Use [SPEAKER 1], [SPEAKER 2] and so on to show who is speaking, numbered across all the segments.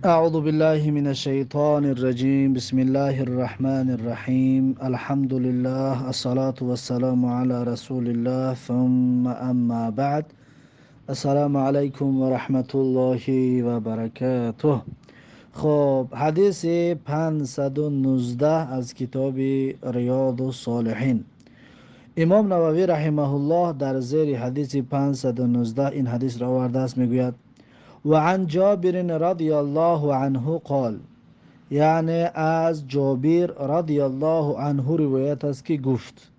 [SPEAKER 1] أعوذ بالله من الشيطان الرجيم. بسم الله الرحمن الرحيم. الحمد لله، الصلاة والسلام على رسول الله، ثم أما بعد. السلام علیکم و رحمت الله و برکاته. خب، حدیث 519 از کتاب ریاض الصالحین. امام نووی رحمه الله در زیر حدیث 519 این حدیث را آورده است. میگوید: و عن جابر رضی الله عنه قال، یعنی از جابر رضی الله عنه روایت است که گفت: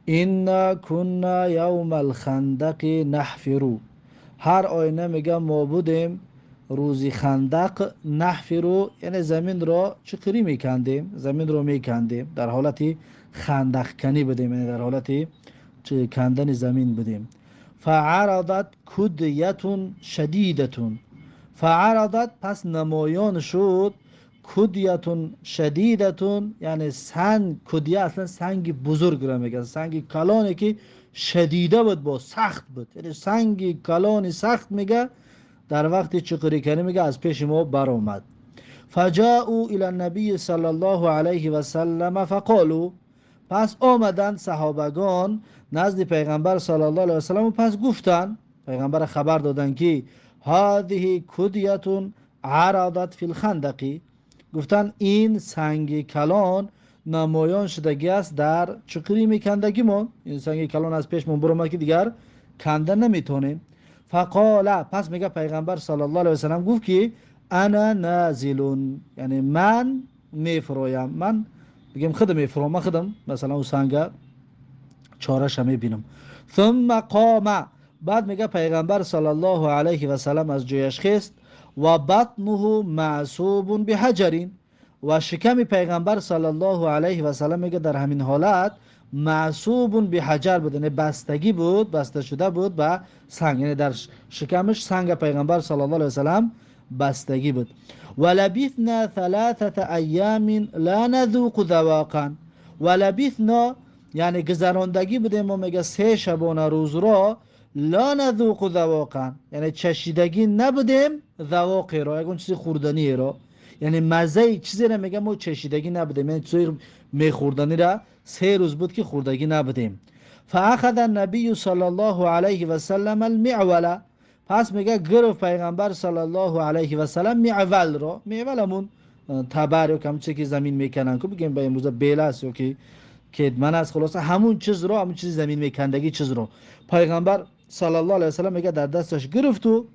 [SPEAKER 1] انا كنا یوم الخندق نحفر. هر آینه میگه ما بودیم روزی خندق، نحفر یعنی زمین را چقری میکندیم، زمین رو میکندیم، در حالت خندق کنی بودیم، یعنی در حالت کندن زمین بودیم. فعرضت کدیه شدیده. فعرضت پس نمایان شد، کدیه شدیده یعنی سنگ، کدیه اصلا سنگ بزرگ را میگن، سنگ کلانی که شدیده بود، با سخت بود، یعنی سنگ کلانی سخت میگه در وقت چقری کنی میگه از پیش ما برآمد. فجاءوا الى النبی صلی الله علیه و سلم فقالوا، پس آمدند صحابگان نزد پیغمبر صلی الله علیه و سلم و پس گفتند، پیغمبر خبر دادند که هذه کدیه عرضت فی الخندق. گفتند این سنگ کلان نمایان شدگی است در چقری میکندگی ما، این سنگ کلان از پیش من برآمد که دیگر کنده نمیتونیم. فقال، پس میگه پیغمبر صلی الله علیه و سلم گفت که انا نازلون، یعنی من میفرویم، من بگیم خودم میفروم، من خودم مثلا اون سنگ چارش میبینم. ثم قام، بعد میگه پیغمبر صلی الله علیه و سلم از جایش خیست، و بطنه معصوب بحجر، و شکم پیغمبر صلی الله علیه و سلم میگه در همین حالت معصوب بحجر بود، یعنی بستگی بود، بسته شده بود به سنگ، یعنی در شکمش سنگ پیغمبر صلی الله علیه و سلم بستگی بود. و لبثنا ثلاثه ایام لا نذوق ذواقا. و لبثنا یعنی گذراندگی بودیم ما میگه 3 شبانه روز را، لا نذوق ذواقا یعنی چشیدگی نبودیم ذواقی را، یکون چیزی خوردنی را، یعنی مزه چیزی را میگه ما چشیدگی نبودیم، یعنی چیزی میخوردنی را 3 روز بود که خوردگی نبودیم. فاخذ النبی صلی الله علیه و سلم المعول، پس میگه گرفت پیغمبر صلی الله علیه و سلم معول را، معول همون تبر یا کم چیزی که زمین میکنن که بگیم به امروز بیل است یا که کدمن است، خلاصه همون چیز رو، همون چیز زمین میکندگی چیز رو پیغمبر صلی الله علیه و سلم میگه در دستش گرفت و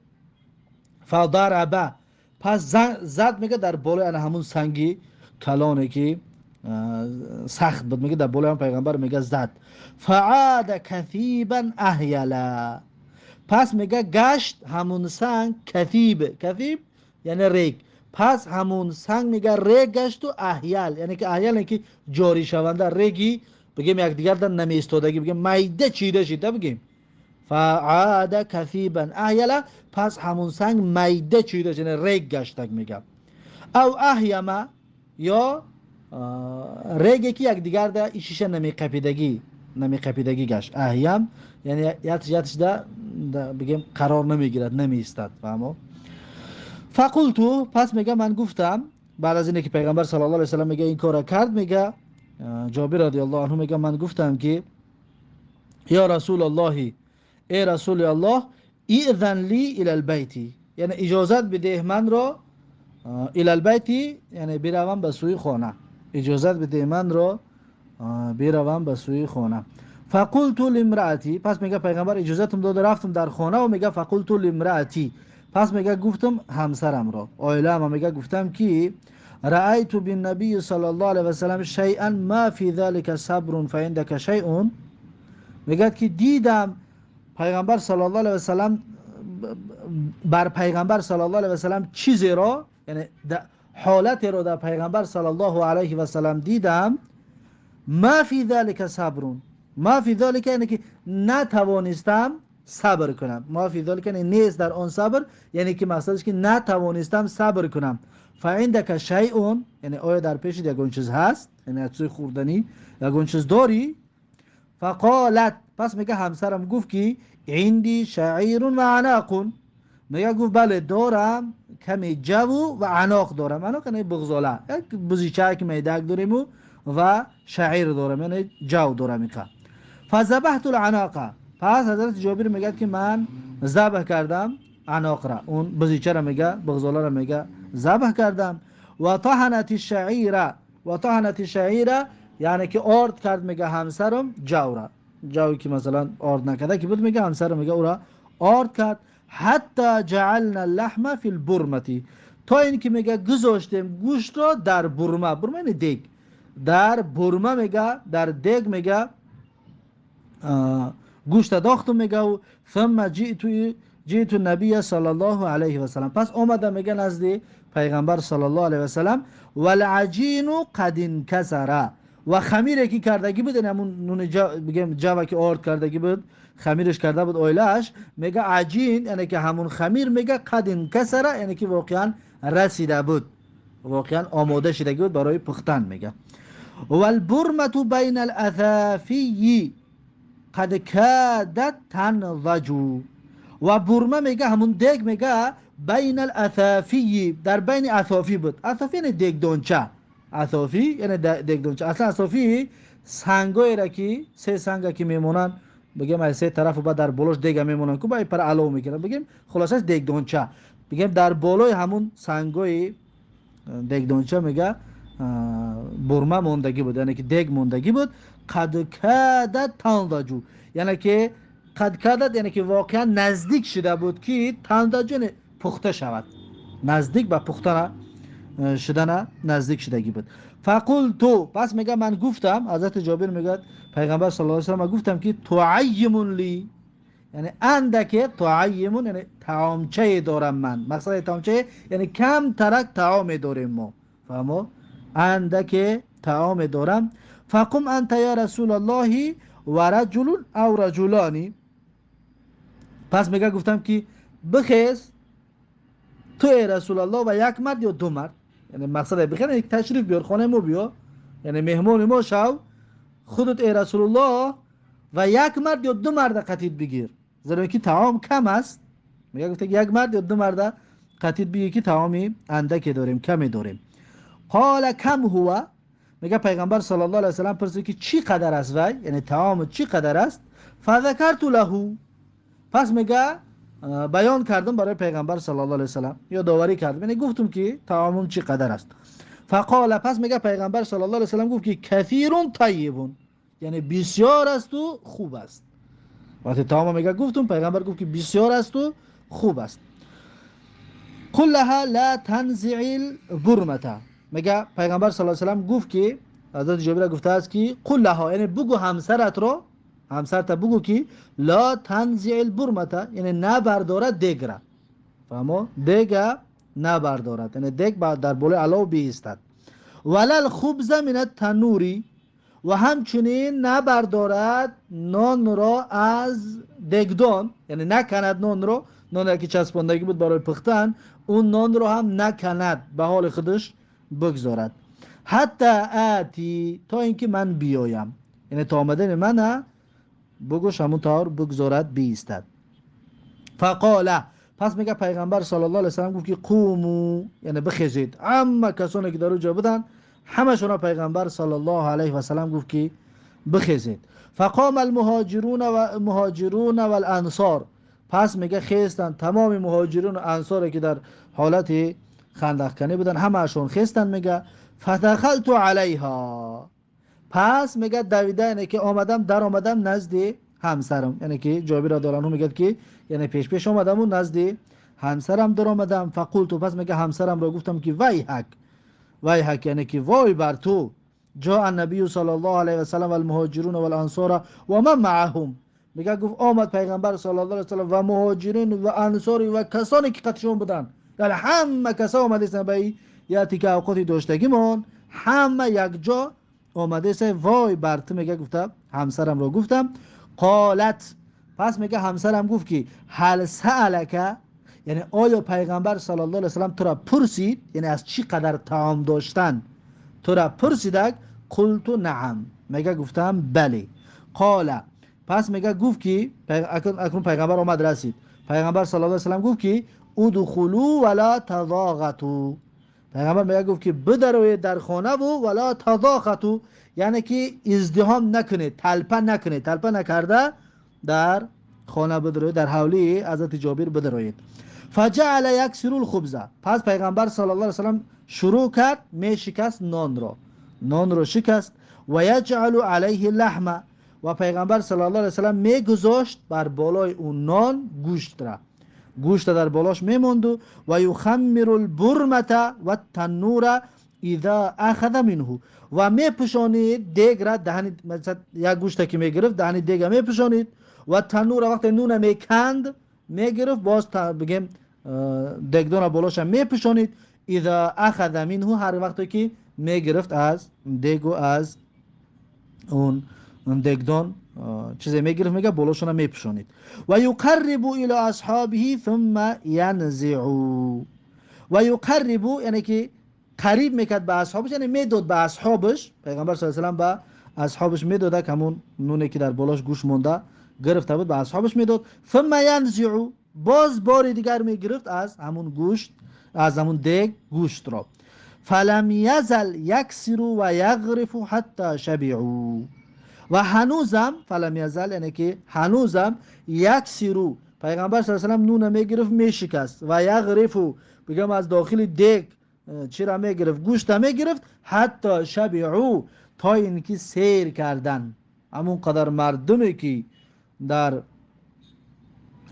[SPEAKER 1] فضرب، پس زد میگه در بالای همون سنگی کلانه که سخت بود، میگه در بالای هم پیغمبر میگه زد. فعاد کثیبا احیلا، پس میگه گشت همون سنگ، کثیب، کثیب یعنی ریگ، پس همون سنگ میگه ریگ گشت و احیل یعنی که احیل یعنی که جاری شونده، ریگی بگیم یک دیگر در نمی استادگی، بگیم میده چیده شده بگیم. فعاد کثیبا احیلا، پس همون سنگ میده چیده شده، ریگ گشتک میگه. او احیما یا ریگی که یک دیگر در شیشه نمی قپیدگی گشت. احیم یعنی یتش ده بگیم قرار نمیگیرد، نمی ایستد، فهمو؟ فقلتو، پس میگه من گفتم بعد از اینکه پیغمبر صلی الله علیه و سلم میگه این کارا کرد، میگه جابر رضی الله عنه میگه من گفتم که یا رسول الله، ای رسول الله، اذن لی الی البیت، یعنی اجازت بده من را، الی البیت یعنی بروم به سوی خانه، اجازت بده من را بروم به سوی خانه. فقلت لامرأتی، پس میگه پیغمبر اجازتم داد رفتم در خانه و میگه فقلت لامرأتی، پس میگه گفتم همسرم را، عائله‌ام، میگه گفتم که رأیت بالنبی صلی الله علیه و سلم شیئا ما فی ذلك صبر فعندك شیء، میگه که دیدم پیغمبر صلی الله علیه و سلم، بر پیغمبر صلی الله علیه و سلم چیزی را، یعنی حالت را در پیغمبر صلی الله علیه و سلم دیدم، ما فی ذلك صبر، ما فی ذلك یعنی که نتوانستم صبر کنم، ما فی ذلك یعنی نیست در آن صبر، یعنی که مقصدش که نتوانستم صبر کنم. فعندك شیء یعنی آیا در پیش یگان چیز هست، یعنی از چیز خوردنی یگان چیز داری؟ فقالت، پس میگه همسرم گفت که عندی شعیر و عناق، میگه گفت بله دارم، کمی جو و عناق دارم. عناق یعنی بغزاله، یک بزیچک میدک داریم و شعیر دارم، یعنی جو دارم. میگه فذبحت العناق. پس حضرت جابر میگه که من ذبح کردم عناق را، اون بزیچه را میگه، بغزاله را میگه ذبح کردم. و طحنت الشعیر، و طحنت الشعیر یعنی که آرد کرد میگه همسرم جو را، جوی که مثلا آرد نکرده که بود، میگه همسرم میگه او را آرد کرد. حتی جعلنا اللحم فی البرمتی، تا اینکه میگه گذاشتیم گوشت را در برمه. برمه یعنی دیگ، در برمه میگه، در دیگ میگه گوشت انداختم میگه. و ثم جئت النبی صلی الله علیه و سلم، پس اومده میگه نزد پیغمبر صلی الله علیه و سلم. والعجین قد انکسر، و خمیره که کردگی بود، یعنی همون نون بگیم جو که آرد کردگی بود، خمیرش کرده بود اویلش، میگه عجین یعنی که همون خمیر، میگه قد انکسر یعنی که واقعا رسیده بود، واقعا آماده شده بود برای پختن. میگه والبرمه بین الاثافی قد کادت تنضج، و برمه میگه همون دیگ، میگه بین الاثافی، در بین اثافی بود. اثافی یعنی دیگدانچه، اثافی یعنی دیگدانچه. اصلا اثافی سنگایی را که سه سنگ که میمونن، بگیم از سه طرف و بعد در بالاش دیگه میمونن که با پر علو میگیرن، بگیم خلاصش دیگدانچه. بگیم در بالای همون سنگای دیگدانچه میگه برمه موندگی بود، یعنی که دیگ موندگی بود. قد کادت تنضجو، یعنی که قد کادت یعنی که واقعا نزدیک شده بود که تنضجو یعنی پخته شود، نزدیک به پخته شدن نزدیک شدگی بود. فقلت، پس میگه من گفتم، حضرت جابر میگه پیغمبر صلی الله علیه و سلم گفتم که تعیم لی، یعنی اندک تعیم یعنی طعامچه دارم من، مقصد طعامچه یعنی کم ترک طعام داریم ما، فهمو؟ اندک طعام دارم. فقم انت یا رسول الله و رجل او رجلانی، پس میگه گفتم که بخیز تو ای رسول الله و یک مرد یا دو مرد، یعنی مقصد بخیر یعنی تشریف بیار خانه ما بیا، یعنی مهمان ما شو خودت ای رسول الله و یک مرد یا دو مرد قطید بگیر، زیرا که طعام کم است. میگه گفته یک مرد یا دو مرد قطید بگیر که طعامی اندکی داریم، کمی داریم. قال کم هو، میگه پیغمبر صلی الله علیه و سلم پرسید که چی قدر است وی، یعنی طعام چی قدر است. فذکرت له، پس میگه بیان کردم برای پیغمبر صلی الله علیه و سلم، یا داوری کردم، یعنی گفتم که طعامم چی قدر است. فقال، پس میگه پیغمبر صلی الله علیه و سلم گفت که کثیر طیب، یعنی بسیار است و خوب است. وقتی طعام میگه گفتم، پیغمبر گفت که بسیار است و خوب است. قل لها لا تنزع البرمه، میگه پیغمبر صلی الله علیه و سلم گفت که حضرت جابر گفته است که قل لها، یعنی بگو همسرت رو، همسرت بگو که لا تنزع البرمه، یعنی نبردارد دیگ را، فهمو؟ دیگ نبردارد، یعنی دیگ در بالای علاو بیستد. ولا الخبز من التنوری، و همچنین نبردارد نان را از دیگدان، یعنی نکند نان را، نان که چسباندگی بود برای پختن، اون نان را هم نکند، به حال خودش بگذارد. حتی آتی، تا اینکه من بیایم، یعنی تا آمدن من بگوش همون طور بگذارد بیستد. فقال، پس میگه پیغمبر صلی الله علیه و سلم گفت که قومو، یعنی بخیزید. اما کسانی که در اونجا بودن همشون پیغمبر صلی الله علیه و سلم گفت که بخیزید. فقام المهاجرون و مهاجرون والانصار، پس میگه خیستن تمام مهاجرون و انصاری که در حالت خندق کنی بودن، همشون خیستن. میگه فدخلت علیها، پس میگه دویده، یعنی که آمدم در آمدم نزد همسرم، یعنی که جابر رضی الله عنه میگه که یعنی پیش پیش آمدم و نزد همسرم در آمدم. فقلت، پس میگه همسرم را گفتم که ویحک، ویحک یعنی که وای بر تو. جاء النبی صلی الله علیه و سلم والمهاجرون والانصار و من معهم، میگه گفت آمد پیغمبر صلی الله علیه و سلم و مهاجرین و انصاری و کسانی که قتشون بودن، یعنی همه کسا آمده به یاتی که اوقاتی داشتگیمون همه یک جا آمده سه. وای بر تو، میگه گفتم همسرم را گفتم. قالت، پس میگه همسرم گفت که هل سألک، یعنی آیا پیغمبر صلی الله علیه و سلم تو را پرسید، یعنی از چی قدر طعام داشتن تو را پرسیدک؟ قلت نعم، میگه گفتم بله. قال، پس میگه گفت که اکنون پیغمبر آمد رسید. پیغمبر صلی الله علیه و سلم گفت که ادخلوا ولا تضاغطوا. پیغمبر میگه گفت که بدروید در خانه و ولا تضاغطوا، یعنی که ازدحام نکنید، تلپه نکنید، تلپه نکرده در خانه بدروید، در حولی حضرت جابر بدروید. فجعل یکسر الخبز. پس پیغمبر صلی الله علیه و سلم شروع کرد می شکست نان را، نان را شکست. و یجعل علیه لحمه، و پیغمبر صلی الله علیه و سلم میگذاشت بر بالای اون نان گوشت را، گوشت در بالاش میموند. و یخمر البرمه و التنور اذا اخذ منه، و میپوشانید دیگ را، دهن مثلا یک گوشت که میگرفت دهن دیگ میپوشانید، و تنور وقتی نون میکند میگرفت باز بگیم دیگدان بالاش میپوشانید. اذا اخذ منه، هر وقتی که میگرفت از دیگ و از اون دیگدان چیزی میگرفت میگه بالاشون میپوشانید. و یقرب الى اصحابه ثم ینزع. و یقرب یعنی که قریب میکرد به اصحابش، یعنی میداد به اصحابش. پیغمبر صلی الله علیه و سلم به اصحابش میداد که همون نونی که در بالاش گوش مونده گرفته بود به اصحابش میداد. ثم ینزع، باز بار دیگر میگرفت از همون گوشت، از همون دیگ گوشت را. فلم یزل یکسر و یغرف حتی شبعوا. و هنوزم فلم یزل یعنی که هنوزم یکسرو، پیغمبر صلی الله علیه و سلم نون میگرفت میشکست، و یغرف بگم از داخل دیگ چی را میگرفت، گوشت میگرفت، حتی شبعوا، تا اینکه سیر کردن. همون قدر مردمی که در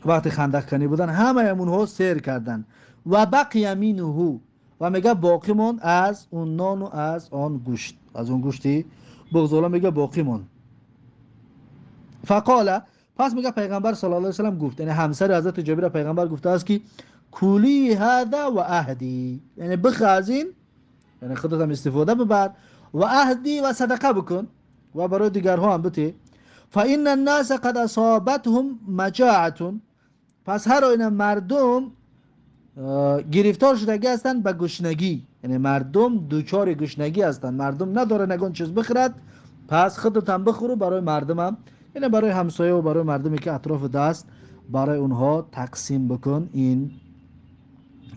[SPEAKER 1] وقت خندق کنی بودن همه اونها سیر کردن. و بقی منه، و میگه باقی موند از اون نان و از آن گوشت، از اون گوشتی بغزالا میگه باقی موند. فقال، پس میگه پیغمبر صلی الله علیه و سلم گفت، یعنی همسر حضرت جابر پیغمبر گفته است که کولی هذا و اهدی، یعنی بخ از این، یعنی خودت هم استفاده ببر، و اهدی و صدقه بکن و برای دیگرها هم بده. فان الناس قد اصابتهم مجاعه، پس هر آینه مردم گرفتار شدگی هستند به گشنگی، یعنی مردم دوچار گشنگی هستند، مردم نداره نگون چیز بخرد، پس خودت هم بخور و برای مردم هم، یعنی برای همسایه و برای مردمی که اطراف دست، برای اونها تقسیم بکن این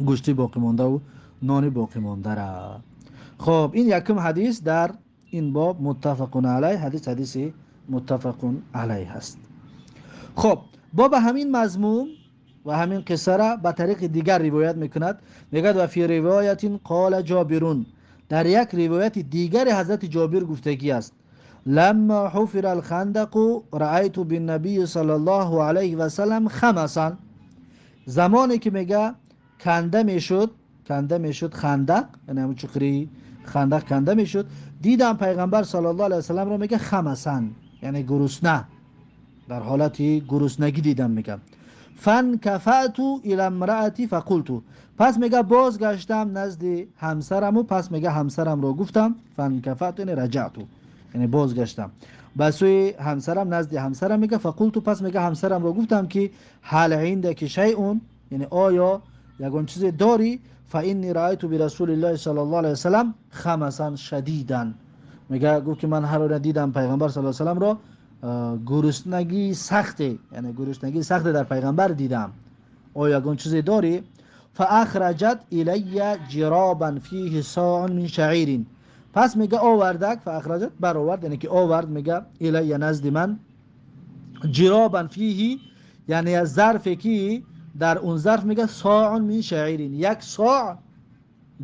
[SPEAKER 1] گوشتی باقی مانده و نان باقی مانده را. خب این یکم حدیث در این باب متفق علیه، حدیث حدیثی متفق علیه هست. خب باب همین مضمون و همین قصه را به طریق دیگر روایت میکند. میگد و فی روایت قال جابرون، در یک روایت دیگر حضرت جابر گفتگی است، لما حفر الخندق رأیت بالنبی صلی الله علیه و سلم خمسا. زمانی که میگه کنده میشد، کنده میشد خندق، یعنی همون چخری خندق کنده میشد، دیدم پیغمبر صلی الله علیه و سلم را میگه خمسا، یعنی گرسنه، در حالت گرسنگی دیدم. میگم فانکفأت الی امرأتی فقلت، پس میگه بازگشتم نزد همسرم و پس میگه همسرم را گفتم، فانکفأت یعنی رجعت، یعنی بازگشتم به سوی همسرم، نزد همسرم. میگه فقلت، پس میگه همسرم را گفتم که هل عندک شیء، یعنی آیا یگان چیزی داری؟ فانی رأیت برسول الله صلی الله علیه و سلم خمسا شدیدا. میگه گفت که من هر را دیدم پیغمبر صلی الله علیه و سلم را گرسنگی سخته، یعنی گرسنگی سخته در پیغمبر دیدم، آیا یگان چیزی داری؟ فاخرجت الی جرابا فیه صاع من شعیر. پس میگه آوردک، فاخرجت برآورد، یعنی که آورد، میگه الی نزد من، جرابا فیه یعنی از ظرفی که در اون ظرف میگه صاع من شعیر، یک صاع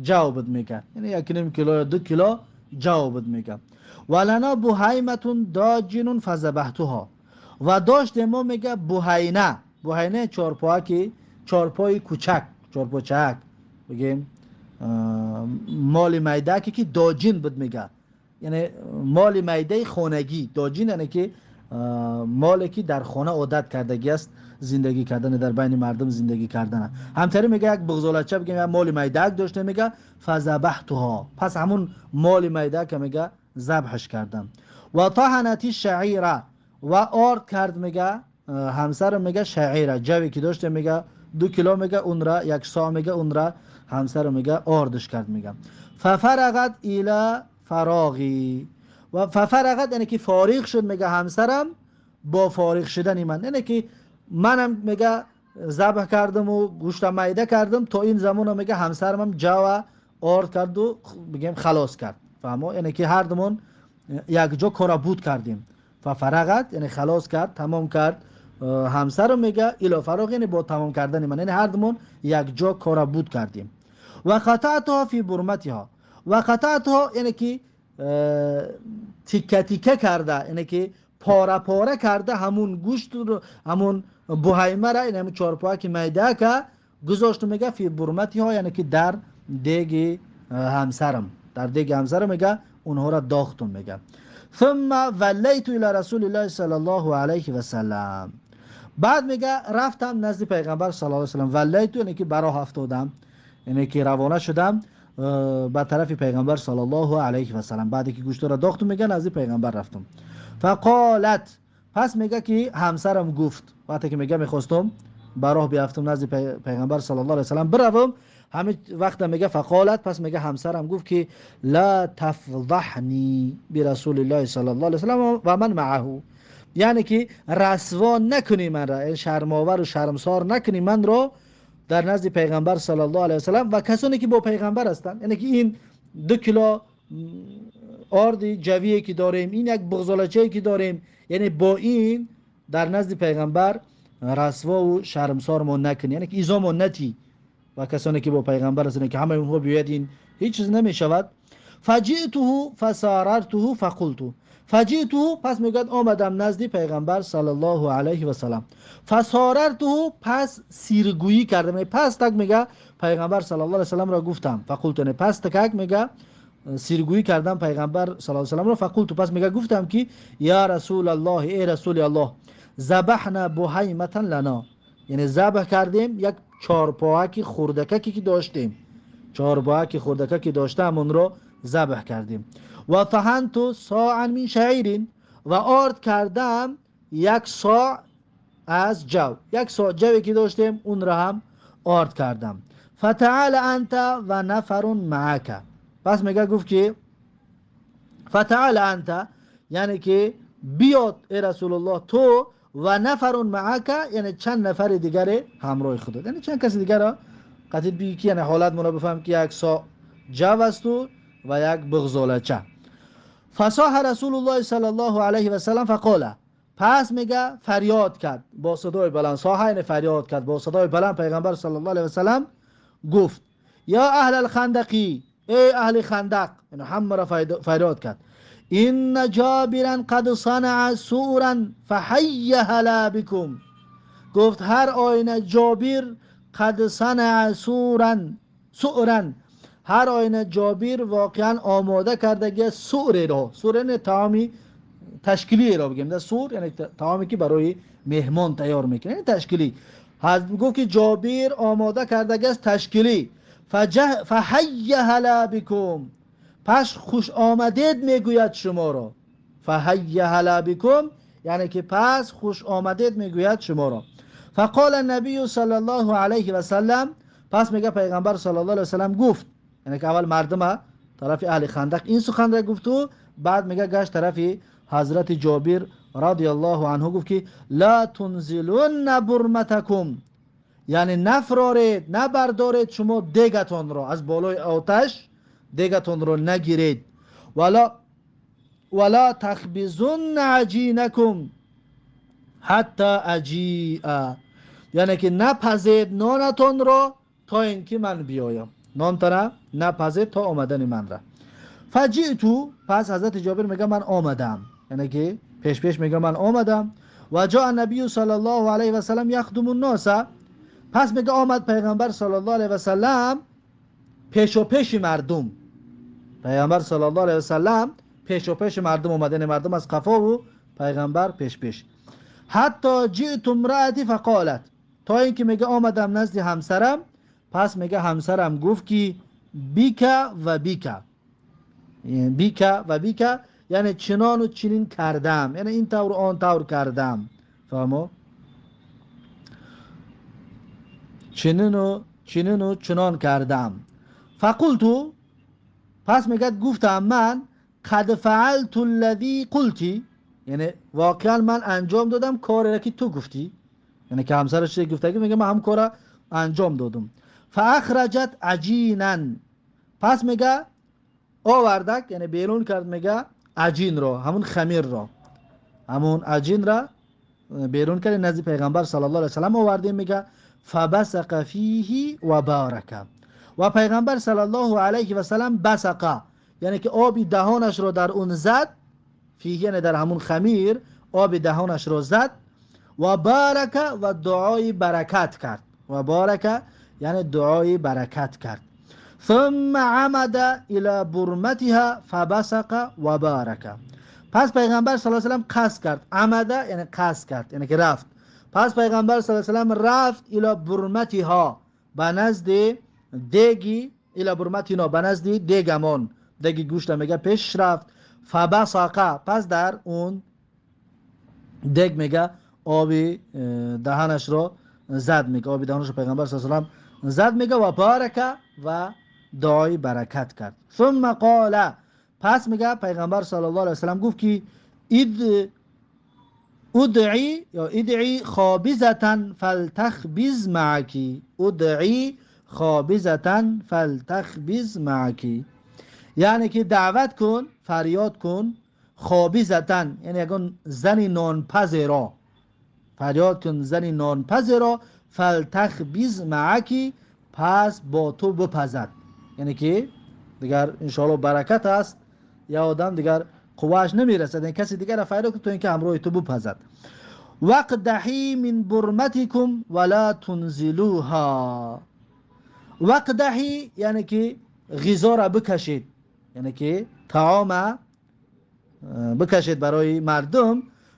[SPEAKER 1] جو بود میگه، یعنی 1.5 کیلو یا 2 کیلو جو بود میگه. ولنا بهیمه داجن فذبحتها، و داشت ما میگه بهینه، بهینه چارپا که چارپای کوچک، چارپاچک بگیم مال میده که داجین بود میگه، یعنی مال میده خانگی، داجین یعنی که مالی که در خانه عادت کردگی است، زندگی کردن در بین مردم زندگی کردن. همچنین میگه یک بغزالچه بگیم یک مال میدک داشته، میگه فذبحتها، پس همون مال میده که میگه ذبحش کردم. و طحنت الشعیره، و آرد کرد میگه همسر میگه شعیره، جوی که داشته میگه 2 کیلو میگه اون را، 1 صاع میگه اون را همسر میگه آردش کرد میگه. ففرغت الی فراغی، و ففرغت یعنی که فارغ شد میگه همسرم با فارغ شدن من، یعنی که منم میگه ذبح کردم و گوشت میده کردم تا این زمان میگه همسرم هم جو آرد کرد و بگیم خلاص کرد. فهمو؟ یعنی که هر دومون یک جا کارا بود کردیم. ففرغت یعنی خلاص کرد، تمام کرد. همسرم میگه الی فراغ یعنی با تمام کردن من، یعنی هر دومون یک جا کارا بود کردیم. و قطعتها فی برمتها، و قطعتها یعنی که تیکه تیکه کرده، یعنی که پاره پاره کرده همون گوشت رو، همون بوهیمه را، یعنی همون چارپایه که میده که گذاشت میگه فی برمتها، یعنی که در دیگ همسرم، در دیگ همسرم میگه اونها را داختم میگه. ثم ولیت الی رسول الله صلی الله علیه و سلم، بعد میگه رفتم نزد پیغمبر صلی الله علیه و سلم. ولیت یعنی که براه افتادم، یعنی که روانه شدم به طرف پیغمبر صلی الله علیه و سلم. بعد که گوشت را داختم میگه نزد پیغمبر رفتم. فقالت، پس میگه که همسرم گفت، وقتی که میگه میخواستم براه بیافتم نزد پیغمبر صلی الله علیه و سلم بروم، همین وقت میگه فقالت، پس میگه همسرم گفت که لا تفضحنی برسول الله صلی الله علیه و سلم و من معه، یعنی که رسوا نکنی من را، شرماور و شرمسار نکنی من را در نزد پیغمبر صلی الله علیه و سلم و کسانی که با پیغمبر هستند. یعنی که این 2 کیلو آرد جویی که داریم، این یک بغزالچه‌ای که داریم، یعنی با این در نزد پیغمبر رسوا و شرمسار ما نکنی، یعنی که ایذا ما نتی و کسانی که با پیغمبر هستند که همه اونها بیاید این هیچ چیز نمی شود. فجئته فساررته فقلت، فجئته پس میگوید آمدم نزد پیغمبر صلی الله علیه و سلم. فساررته پس سیرگویی کردم، پس تک میگه پیغمبر صلی الله علیه و سلم را گفتم. فقلت پس تک میگه سیرگویی کردم پیغمبر صلی الله علیه و سلم را. فقلت پس میگه گفتم که یا رسول الله، ای رسول الله، ذبحنا بهیمة لنا، یعنی ذبح کردیم یک چارپاهک خردککی که داشتیم، چارپاهک خردککی که داشتم اون رو ذبح کردیم. و طحنت صاعا من شعیر، و آرد کردم یک صاع از جو، یک صاع جوی که داشتیم اون را هم آرد کردم. فتعال انت و نفر معک، پس میگه گفت که فتعال انت یعنی که بیاد ای رسول الله تو و نفر معک، یعنی چند نفر دیگر همراه خودت، یعنی چند کس دیگر را قطعی بگی که یعنی حالت مون را بفهم که یک صاع جو است و یک بغزالچه. فصاح رسول الله صلی الله علیه و سلم فقال، پس میگه فریاد کرد با صدای بلند. صاح یعنی فریاد کرد با صدای بلند. پیغمبر صلی الله علیه و سلم گفت یا اهل الخندقی، ای اهل خندق، یعنی همه را فریاد کرد، ان جابرا قد صنع سورا فحی هلا بكم. گفت هر آینه جابر قد صنع سورا، سورا هر آینه جابر واقعا آماده کرده سور را، سور یعنی طعامی تشکیلی را بگیم، سور یعنی طعامی که برای مهمان تیار میکنه، یعنی تشکیلی. گفت که جابر آماده کرده است تشکیلی. فحی هلا بكم، پس خوش آمدید میگوید شما را. فحی هلا بكم یعنی که پس خوش آمدید میگوید شما را. فقال النبی صلی الله علیه و سلم، پس میگه پیغمبر صلی الله علیه و سلم گفت، یعنی که اول مردم طرف اهل خندق این سخن را گفت و بعد میگه گشت طرف حضرت جابر رضی الله عنه گفت که لا تنزلن برمتکم، یعنی نفرارید نبردارید شما دیگتان را از بالای آتش، دیگتان را نگیرید. ولا تخبزن عجینکم حتی اجیء، یعنی که نپزید نانتان را تا اینکه من بیایم، نانتان نپزید تا آمدن من را. فجئتو، پس حضرت جابر میگه من آمدم، یعنی که پیش پیش میگه من آمدم. و جاء النبی صلی الله علیه و سلم یخدم الناس، پس میگه آمد پیغمبر صلی الله علیه و سلم پیش و پیش مردم، پیغمبر صلی الله علیه و سلم پیش و پیش مردم آمد، یعنی مردم از قفا و پیغمبر پیش پیش. حتی جئت امرأتی فقالت، تا اینکه میگه آمدم نزد همسرم، پس میگه همسرم گفت که بیکا و بیکا، بیکا و بیکا یعنی چنان و چنین کردم، یعنی این طور آن طور کردم، فهمو؟ چنین و چنین و چنان کردم. فقلت، پس میگه گفتم من قد فعلت الذی قلتی، یعنی واقعا من انجام دادم کاری را که تو گفتی، Яъне ки ҳамсараш чизе гуфтагӣ, мега ман ҳам кора анҷом додум. Фаахраҷат аҷинан, пас мега овардак, яъне берун кард, мега аҷинро, ҳамун хамирро, ҳамун аҷинра берун кард, назди пайғамбар саллаллоҳу алайҳи васаллам овардем, мега фабасақа фиҳи ва барака. Ва пайғамбар саллаллоҳу алайҳи васаллам басақа, яъне ки оби даҳонашро дар он зад, фиҳи яъне дар ҳамун хамир оби даҳонашро зад, ва барака ва дуои баракат кард, ва барака яъне дуои баракат кард. Сумма амада ила бурматиҳа фабасақа ва барака. Пас пайғамбар саллаллоҳу алайҳи васаллам қасд кард, амада яъне қасд кард, яъне ки рафт. Пас пайғамбар саллаллоҳу алайҳи васаллам рафт ила бурматиҳа, ба назди деги, ила бурматино, ба назди дегамон, деги гӯшта мега пеш рафт. Фабасақа, пас дар он дег мега оби даҳанашро зад, мега оби даҳанашро пайғамбар саллаллоҳу алайҳи васаллам зад, мега ва барака ва дуои баракат кард. Сумма қола, пас мега пайғамбар саллаллоҳу алайҳи васаллам гуфт ки ид удъи ё идъи хобизатан фалтахбиз мааки, удъи хобизатан фалтахбиз мааки, яъне ки даъват кун, фарёд кун, хобизатан яъне ягон зани нонпазеро фарёд кун, зани нонпазеро, фалтахбиз мааки, пас бо ту бипазад. Яъне ки дигар иншоалло баракат аст, я одам дигар қуввааш намерасад, яъне каси дигарро фарёд кун то ин ки ҳамроҳи ту бипазад. Вақдаҳӣ мин бурматикум вала тунзилуҳа. Вақдаҳӣ яъне ки ғизоро бикашед, яъне ки таома бикашед барои мардум,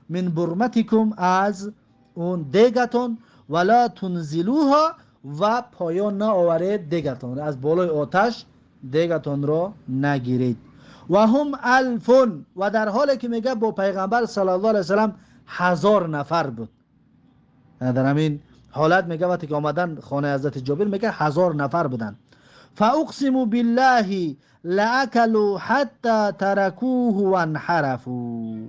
[SPEAKER 1] мин бурматикум аз он дегатон, вала тунзилуҳа ва поён наоваред дегатон, аз болои оташ дегатонро нагиред. Ва ҳум алфун, ва дар ҳоле ки мега бо пайғамбар саллаллоҳу алайҳи васаллам 1000 нафар буд. Дар ҳамин ҳолат мега вақте ки омадан хонаи ҳазрати Ҷобир, мега 1000 нафар буданд. Фауқсиму биллаҳи лаакалу ҳатта таракуҳу ванҳарафу.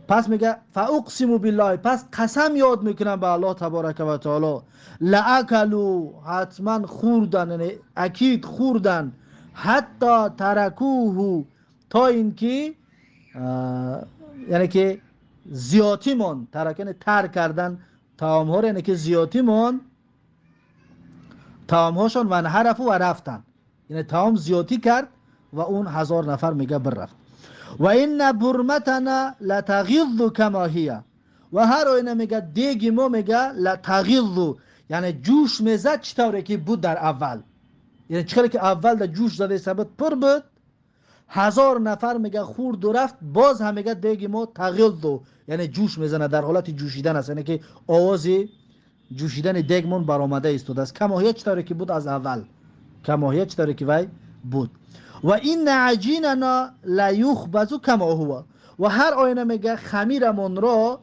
[SPEAKER 1] Пас мега фауқсиму биллаҳи, пас қасам ёд мекунам ба Аллоҳ таборака ва таоло, лаакалу ҳатман хӯрдан, яъне акид хӯрдан, ҳатто таракуҳу то ин ки яъне ки зиётимон, тарак яъне тар кардан таомҳоро, яъне ки зиётимон таомҳошон, ванҳарафу ва рафтан, яъне таом зиётӣ кард ва он 1000 нафар мега бирафт. Ва инна бурматана латағиззу кама ҳия, ва ҳар оина мега деги мо мега латағиззу яъне ҷӯш мезад чӣ тавре ки буд дар аввал, яъне чӣ хеле ки аввал дар ҷӯш задаиста буд, пур буд, 1000 нафар мега хӯрду рафт, боз ҳам мега деги мо тағиззу яъне ҷӯш мезанад, дар ҳолати ҷӯшидан аст, яъне ки овози ҷӯшидани дегмон баромада истодааст, кама ҳия чӣ тавре ки буд аз аввал, кама ҳия чӣ тавре ки вай буд. Ва инна аҷинана ла юхбазу кама ҳува, ва ҳар оина мега хамирамонро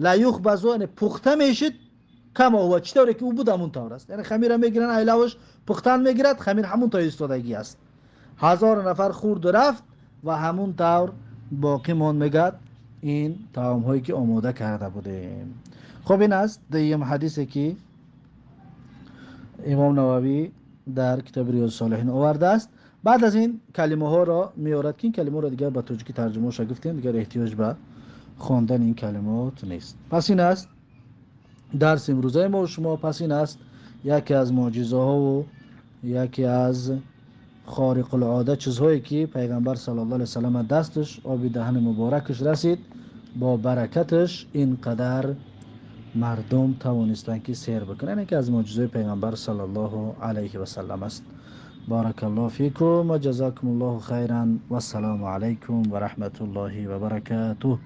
[SPEAKER 1] ла юхбазу яъне пухта мешид, кама ҳува чӣ тавре ки ӯ буд ҳамун тавр аст, яъне хамира мегиранд, айлаваш пухтан мегирад, хамир ҳамун тавр истодагӣ аст. 1000 нафар хӯрду рафт ва ҳамун тавр боқӣ монд мегӯяд ин таомҳое ки омода карда будем. Хуб, ин аст дуюм ҳадисе ки имом Нававӣ дар китоби Риёзи Солиҳин овардааст. Баъд аз ин калимаҳоро меорад ки ин калимаҳоро дигар ба тоҷикӣ тарҷумаша гуфтем, дигар эҳтиёҷ ба хондани ин калимот нест. Пас ин аст дарси имрӯзаи мо шумо. Пас ин аст яке аз мӯъҷизаҳову яке аз хориқулода чизҳое ки пайғамбар саллаллоҳу алайҳи васаллам дасташ оби даҳани муборакаш расид, бо баракаташ ин қадар мардум тавонистанд ки сер бикунанд, яке аз мӯъҷизаҳои пайғамбар саллаллоҳу алайҳи васаллам аст. Баракаллоҳу фикум ва ҷазакумуллоҳу хайран, вассалому алайкум ва раҳматуллоҳи ва баракатуҳ.